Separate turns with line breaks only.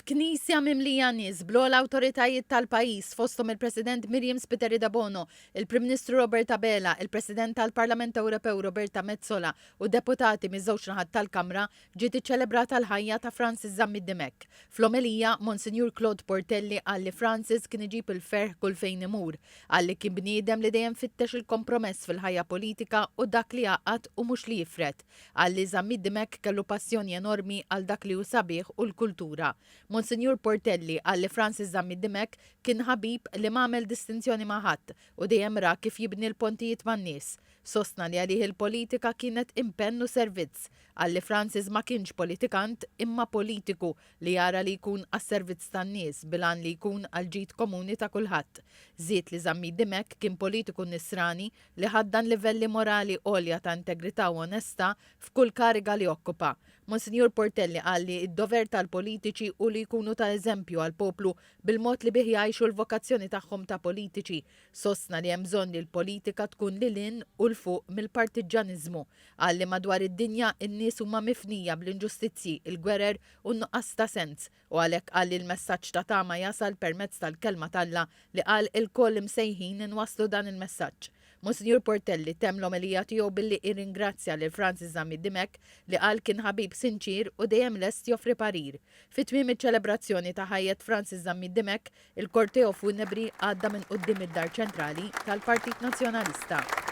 F'knisja mimlija nies bl-ogħla awtoritajiet tal-pajjiż fosthom il-President Myriam Spiteri Debono, il-Prim Ministru Robert Abela, il-President tal-Parlament Ewropew Roberta Metsola u deputati miż-żewġ naħat tal-Kamra ġiet iċċelebrata l-ħajja ta' Francis Zammit Dimech. Fl-omelija, Monsinjur Claude Portelli qal li Francis kien iġib il-ferħ kull fejn imur. Qal li kien bniedem li dejjem fittex il-kompromess fil-ħajja politika u dak li jgħaqqad u mhux li jifred. Qal li Zammit Dimech kellu passjoni enormi għal dak li hu sabiħ u l-kultura. Monsinjur Portelli qal li Francis Zammit Dimech kien ħabib li m'għamel distinzjoni ma' ħadd u dejjem ra kif jibni l-pontijiet man-nies. Sostna li għalih il-politika kienet impenn u servizz. Qal li Francis ma kienx politikant imma politiku li jara li jkun għas-servizz tan-nies bil-għan li jkun għall-ġid komuni ta' kulħadd. Żied li Zammit Dimech kien politiku Nisrani li ħaddan livelli morali għolja ta' integrità u onestà f'kull kariga li okkupa. Monsinjur Portelli qal li d-dover tal-politiċi hu li jkunu ta' eżempju għall-poplu bil-mod li bih jgħixu l-vokazzjoni tagħhom ta' politiċi. Sostna li hemm bżonn li l-politika tkun lil hinn u 'l fuq mill-partiġġaniżmu. Qal li madwar id-dinja n-nies huma mifnija bl-inġustizzji, il-gwerer u n-nuqqas ta' sens u għalhekk qal li l-messaġġ ta' tama jasal permezz tal-Kelma t'Alla li qal ilkoll imsejħin inwasslu dan il-messaġġ. Monsinjur Portelli temm l-omelija tiegħu billi irringrazzja lil Francis Zammit Dimech li qal kien ħabib sinċier u dejjem lest joffri parir. Fi tmiem iċ-ċelebrazzjoni ta' ħajjet Francis Zammit Dimech, il-korteo funebri għadda minn quddiem id-Dar Ċentrali tal-Partit Nazzjonalista.